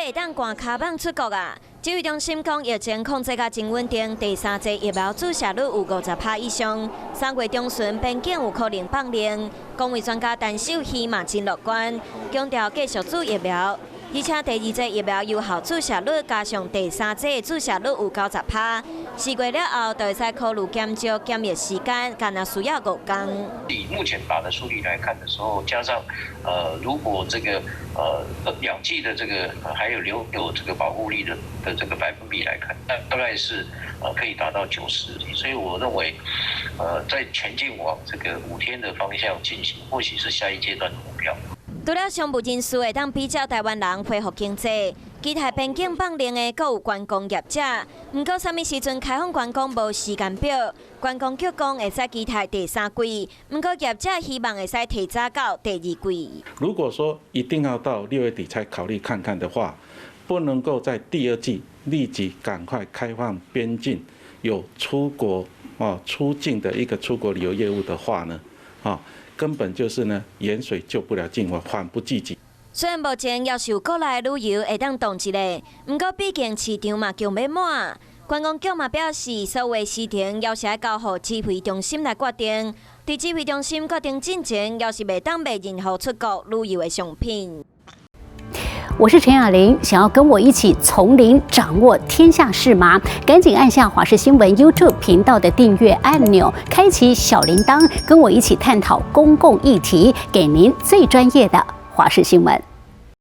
會當趕跤蠓出國啊！指揮中心講，疫情控制甲真穩定，第三劑疫苗注射率有50趴以上。3月中旬邊境有可能放令。公衛專家陳秀熙嘛真樂觀，強調繼續注疫苗，而且第二劑疫苗有效注射率加上第三劑注射率有90趴，4月了後就會使考慮減少檢疫時間，干焦需要5工。以目前打的數據來看的時候，加上如果這個兩劑的這個還有留有這個保護力的這個百分比來看，那大概是可以達到90，所以我認為，在前進往這個5天的方向進行，或許是下一階段的目標。除了商務人士會當比照台灣人恢復經濟，期待邊境放令的閣有觀光業者。毋過，啥物時陣開放觀光無時間表。觀光局講會使期待第三季，毋過業者希望會使提早到第二季。如果說一定要到6月底才考慮看看的話，不能夠在第二季立即趕快開放邊境，有出國啊出境的一個出國旅遊業務的話呢，啊，根本就是呢遠水救不了近火，緩不濟急。雖然目前猶是有國內旅遊會當動一下，毋過畢竟市場嘛強欲滿。觀光局嘛表示，所有時程猶是愛交予指揮中心來決定。佇指揮中心決定進前，猶是袂當賣任何出國旅遊的商品。我是陳雅玲，想要跟我一起從零掌握天下事嗎？趕緊按下華視新聞 YouTube 頻道的訂閱按鈕，開啟小鈴鐺，跟我一起探討公共議題，給您最專業的華視新聞。